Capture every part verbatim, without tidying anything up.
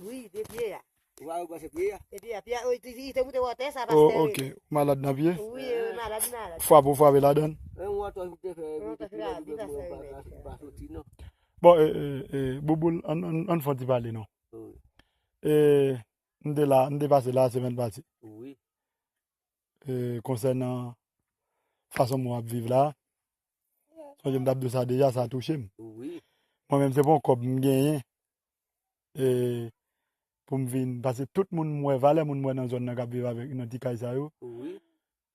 Wi, de pye a. Ou pa repanse pye a? De pye a, pye a, wi, li te moute wotè sa, pastè. Oh, ok. Malad nan pye? Wi, wi, malad, malad. Frape ou frape ladan? Yon wotè ou te fè, yon wotè ou te fè, li pa soti non. Bon, e, e, e, Bouboul, ann, ann, ann fè yon ti pale non. Wi. E, m te la, m te pase la semèn pase. Wi. E, konsènan fason mwen ap viv la, sonje m t ap di w sa deja, sa touche m. Wi. Mwen menm, se pa yon kòb m genyen, e, pou m vin, paske tout moun m wè, valè moun m wè nan zòn nan k ap viv avèk, nan ti kay sa yo. Wi.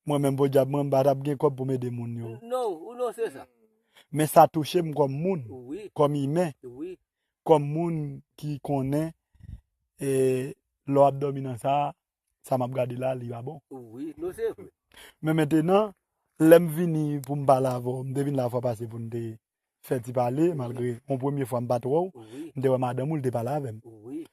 Mwen menm, podyab mwen, m pa t ap gen kòb pou m ede moun yo. Non, ou non, se sa. Men sa touche m kòm moun, wi, kòm imen, wi, kòm moun ki konnen, e, lè w ap dòmi nan sa, sa m ap gade la, li pa bon. Wi, non, se vre. Men mentenan, lè m vini pou m pale avè w, m te vin la fwa pase pou n te fè ti pale, wi, malgre yon premye fwa m pa t wè w, wi, m te wè madanm ou, li te pale avè m. Wi.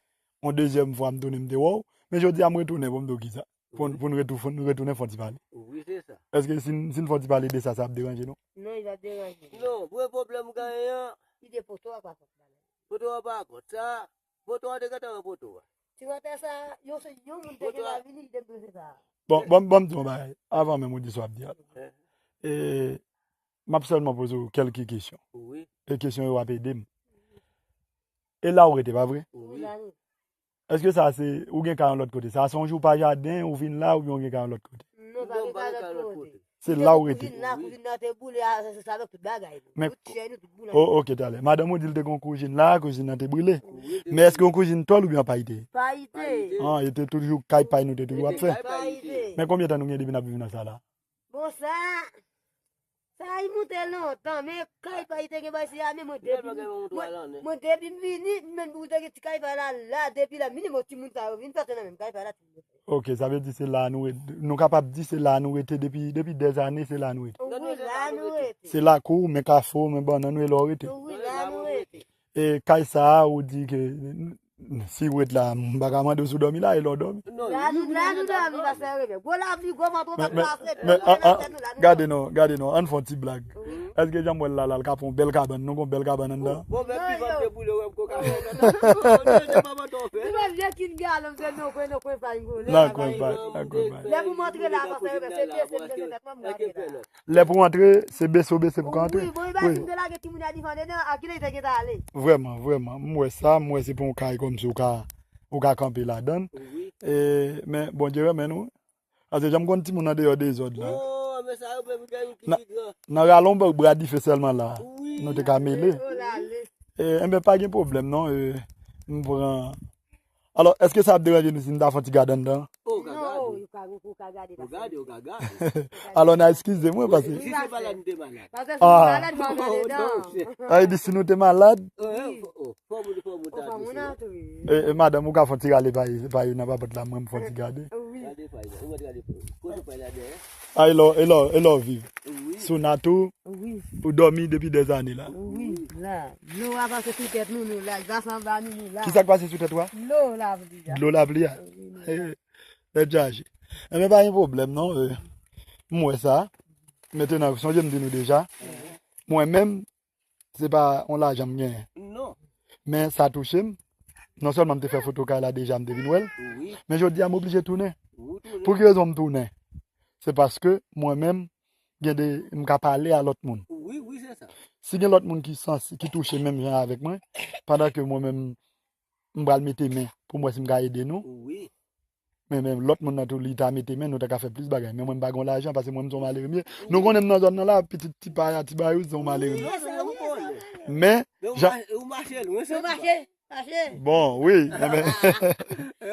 Yon dezyèm fwa, m tounen, m te wè w. Men jodi a, m retounen pou m di w kisa. Pou, wi, pou n retou-, pou n retounen fè yon ti pale. Wi, se sa. Èske si n, si n fè yon ti pale de sa, sa ap deranje nou? Non, li p ap deranje. Non, vre pwoblèm ou genyen an. Li de poto a pa kont bagay. Poto a pa kont sa. Poto a te gentan wè poto a. Ti wotè sa, yon se, yon moun te gentan vini, li te bezwen sa. Bon, bon, bon, m di yon bagay. Avan menm ou di sa w ap di a. Eh. E, m ap sèlman poze w kèlke kesyon. Wi. E kesyon yo ap ede m. E la ou rete, pa vre? Wi. Èske sa se, ou gen kay yon lòt kote? Sa se yon jou pa jaden, ou vin la, oubyen ou gen kay yon lòt kote? Non, pa gen kay lòt kote. Se la ou rete? Kouzin la, kouzin nan te boule, a, se, se avèk tout bagay. Men tout chèn, tout boule. Oh, ok, talè. Madanm ou di l te gen yon kouzin la, kouzin nan te boule. Wi, te boule. Men èske yon kouzin tòl oubyen pay te ye? Pay te ye. Ah, e te toujou kay pay nou te toujou ap fè. Pay te ye. Men konbyen tan nou gen depi n ap viv nan sa la? Bon, sa, sa li moute lontan, men kay pa li te gen bay se a, men mwen depi, mwen, mwen depi m vini, men pou te gen ti kay pa la, la, depi la, minimòm timoun sa yo vin fèt nan menm kay pa la, timoun yo fèt. Ok, sa vle di se la nou rete, nou kapab di se la nou rete depi, depi dèzane, se la nou rete. Wi, la nou rete. Se lakou, men kafou, men bannann, e la w rete. Wi, la nou rete. E kay sa a, ou di ke, si w ret la, m pa ka mande w si w dòmi la, e lè w dòmi. Non, la nou, la nou dòmi, pastè Rene. Gwo lapli, gwo van twonpèt pase, men, men, men, gade non, gade non, ann fè yon ti blag. Wi. Èske jan m wè l la, la, l ka fè yon bèl kabann, nou gen yon bèl kabann anndan? Bon, men pi van te boule, wè, m ko kabann. Nan kwen pay, nan kwen pay. Lè pou m antre la, pastè Rene, se bese m te fèt mwen, m gade la. Lè pou antre, se bese w bese pou ka antre. Wi, bon, li pa fin te lage timoun yo devan dedan, a kilè li te gentan ale? Vrèman, vrèman. M wè sa, m wè se pa yon kay kòmsi ou ka, ou ka kanpe ladan l. Wi. E, men Bondye renmen nou. Paske jan m konn timoun andeyò dezòd la. Oh, men sa yo menm gen yon ki pi gran. Nan rale yon bra dife sèlman la. Wi. Nou te ka mele. Oh, lale. E, enben, pa gen pwoblèm, non. E, m pran Alò, èske sa ap deranje nou si n ta fè yon ti gade anndan? Oh, ou ka gade. Non, ou ka, ou ka gade, ou ka gade. Alò, n a eskize mwen, paske si se malad, m te malad. Paske si ou malad, ou pa gade dan. Sa vle di, si nou te malad, oh, oh, oh, fò moun, fò moun ta di sa. E, e, madanm, ou ka fè yon ti rale pa, pa yo nan papòt la, mwen, m fè yon ti gade. Wi. Gade pa yo, ou mèt gade pa yo. Kote pa yo la dèyè? A, e lò, e lò, e lò viv. Wi. Sou natou, wi, ou dòmi depi dèzane la. Wi, la. Dlo a pase sou tèt nou, nou la. Glas anba nou, nou la. Kisa k pase sou tèt ou a? Dlo lapli a. Dlo lapli a. Wi, nou la. Eh, tèt chaje. Enben, pa gen pwoblèm, non. Eh, m wè sa. Mentenan, sonje m di nou deja. Mwen menm, se pa yon lajan m genyen. Non. Men sa touche m. Non sèlman m te fè foto kay la deja, m te vin wè l. Wi. Men jodi a, m oblije tounen. Ou tounen. Pou ki rezon m tounen? Se paske mwen menm, gen de, m ka pale a lòt moun. Wi, wi, se sa. Si gen lòt moun ki sanse, ki touche menm jan avèk mwen, pandan ke mwen menm, m pral mete men pou m wè si m ka ede nou. Wi. Men, men lòt moun nan tou, li ta mete men, nou ta ka fè plis bagay. Men mwen, m pa gen lajan, paske mwen, m se yon malere m ye. Nou konnen m nan zòn nan la, pitit ti paya, ti bayou, se yon malere m ye. Wi, se ou konnen. Men, men ou jan mache, ou mache lwen, se ou mache, mache. Bon, wi, men, men.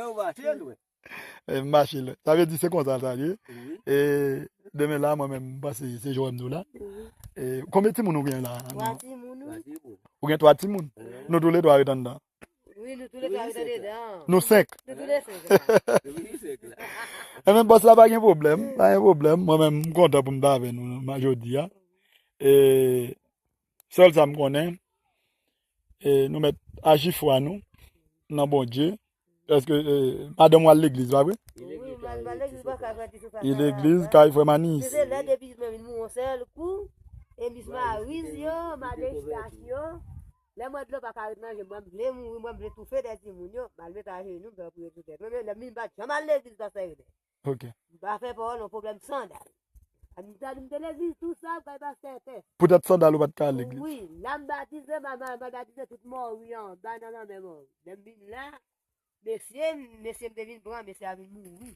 Ou mache lwen. E, m mache lwen. Sa vle di se konsa sa ye. Wi. E demen la, mwen menm, m panse se Joèm nou la. Wi. E konbyen timoun ou gen la? Twa timoun, wi. Twa timoun. Ou gen twa timoun? Wi. Nou toulètwa ret anndan? Wi, nou toulètwa ret anndan. Nou senk. Nou toulèsenk la. Wi, nou senk la. Enben, bòs la, pa gen pwoblèm, pa gen pwoblèm. Mwen menm, m kontan pou m ta avè nou jodi a. E sèl sa m konnen, e nou mèt aji fwa nou nan Bondye. Èske, eh, madanm ou al legliz, pa vre? Wi, m al, m al legliz, m pa ka pèdi sou sa. Li legliz, kay frè Manis. Se lè depi mwen vin mouri yon sèl kou, e Mis Mariz yo, Madan Eustache yo, Lè m wè dlo pa ka ret nan je m, mwen m vle mouri, mwen m vle toufe dèyè timoun yo, m al met ajenou, m fè priye sou tèt mwen. Men lè m vin, m pa t janm al legliz, pastè Eber. Ok. M pa fè pawòl nan pwoblèm sandal. A m ta di m te legliz tou sa, m kay pastè tè. Poutèt sandal ou pa t ka al legliz. Wi, la m batize, m a- m a- m a batize tout mò wi anba nan lanmè mò wi. Lè m vin la, mesye, mesye m te vin pran, mesye a vin mouri.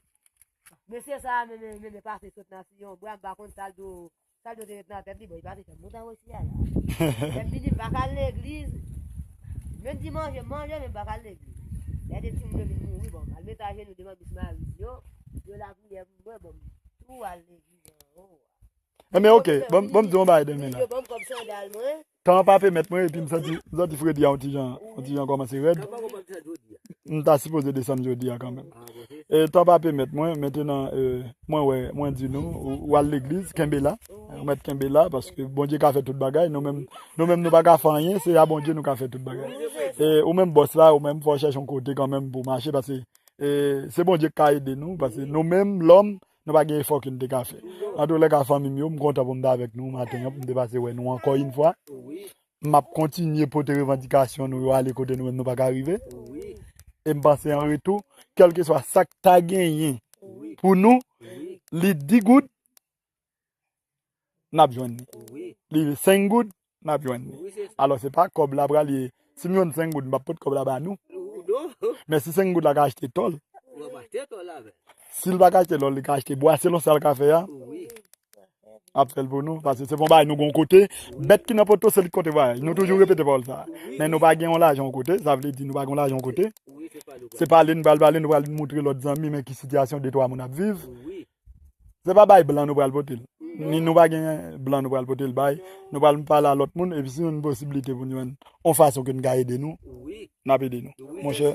Mesye sa a menm menm menm pase sot nan Siyon bwa, m pa konn sa l do sa l do te met nan tèt li, bon, li pase fè m montan wè si a la. Lè m vini, m pa ka al legliz. Menm di manje, m manje, men m pa ka al legliz. Lè de timoun yo vin mouri, bon, m al met ajenou devan bis Maris yo, yo lapriyè pou mwen, bon, m tou al legliz anwo a. Enben, ok, bon, bon, m di yon bagay demen la. Yo ban m kòb sandal mwen. Tan an pa pèmèt mwen, epi m santi, m santi fredi a yon ti jan, yon ti jan kòmanse rèd. M ta sipoze desann jodi a kanmenm. E tan pa pèmèt mwen, mentenan, e, mwen wè, mwen di nou, ou, ou al legliz, kenbe la. Ou mèt kenbe la, paske Bondye ka fè tout bagay. Nou menm, nou menm nou pa ka fè anyen, se a Bondye nou ka fè tout bagay. E ou menm bòs la, ou menm fò w chèche yon kote kanmenm pou w mache, paske e, se Bondye k ka ede nou, paske nou menm, lòm, nou pa gen efò ke n te ka fè. Antoulèka, fanmi m yo, m kontan pou m te avèk nou maten an, pou m te pase wè nou ankò yon fwa. M ap kontinye pote revandikasyon nou yo ale kote nou menm nou pa ka rive. E m panse an retou, kèlkeswa sa k ta genyen pou nou, li di goud, n ap jwenn li. Li senk goud, n ap jwenn li. Alò, se pa kòb la pral ye. Si m jwenn senk goud, m p ap pot kòb la ba nou. Men si senk goud la ka achte tòl, si l pa ka achte tòl, li ka achte bwa, selon sa l ka fè a, ap fè l pou nou. Paske se pa yon bagay nou gen yon kote. Bèt ki nan poto, se li k konte vwayaj. Nou toujou repete pawòl sa a. Men nou pa gen yon lajan yon kote, sa vle di nou pa gen yon lajan yon kote. Se pale nou pral pale, nou pral moutre lòt zanmi men ki sitiyasyon de twa moun ap viv. Se pa bay blan nou pral pote l. Ni nou pa gen blan nou pral pote l bay. Nou pral pale a lòt moun, epi si nou jwenn posiblite pou nou jwenn yon fason ke nou ka ede nou, n ap ede nou. Monchè,